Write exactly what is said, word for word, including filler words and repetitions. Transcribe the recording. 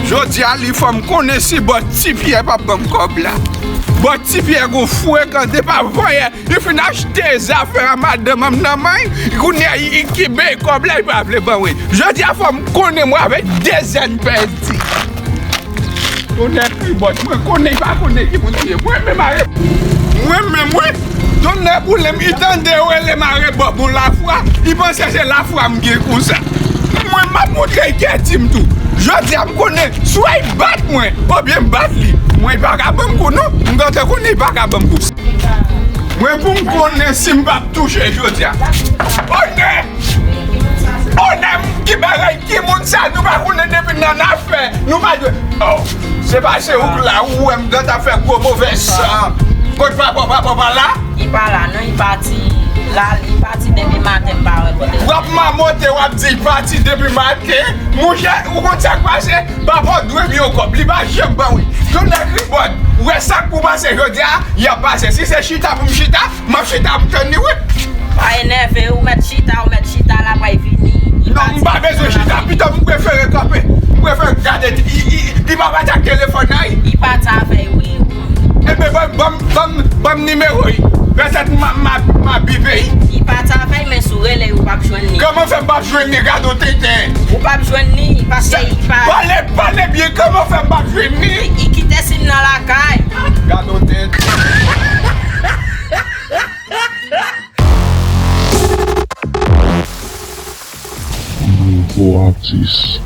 Jodi a li fè m konnen si bòt Ti Pyè p ap ban m kòb la. Bòt Ti Pyè gon frekan depi avanyè. Li fin achte zafè a madanm an nan men l, kounye a li kenbe kòb la, li pa vle ban mwen. Jodi a fò m konnen mwen avèk de zèn pèdi. Tonnè kribòt, mwen konnen li pa konnen ki moun li ye. Mwen menm mare, mwen menm mwen, tonnè boule m, li tande yo rele mare bòb yon lafwa, li panse se lafwa m gen konsa. Mwen m ap montre l kè di m tou. Jodi a m konnen swa li bat mwen, oubyen m bat li. Mwen li pa ka ban m kou non, m gentan konnen li pa ka ban m kou. Mwen pou m konnen si m p ap touche jodi a. Onè! Onè, ki bagay, ki moun sa, nou pa konnen depi nan afè, nou pa jwe. Oh, se pa se ou k la, ou wè m gentan fè gwo movè san. Kot papa, papa pa la? Li pa la non, li pati. La, li pati depi maten, m pa wè kote l. W ap mamote, w ap di li pati depi maten. Monchè, ou konn sa k pase? Papa w dwe m yon kòb, li pa janm ban wi. Tonnè kribòt, ou wè sa k pou pase jodi a, y ap pase. Si se chita pou m chita, m ap chita, m tann li wi. Pa enève, ou mèt chita, ou mèt chita, l ap vini. Non, m pa bezwen chita, pito m prefere kanpe. M prefere gade, li, li, li pa pati ak telefòn nan wi. Li pati avè l wi. Ebyen, ban, ban, ban, ban m nimewo l. Petèt m a, m a, m a bipe l. Li pati avè l, men si w rele l, ou p ap jwenn li. Kòman fè m p ap jwenn li, gade yon tenten. Ou p ap jwenn li, paske li pa. Pale, pale byen, kòman fè m p ap jwenn li? Li, li kite sim nan lakay. Gade yon tenten. Nouvo atis.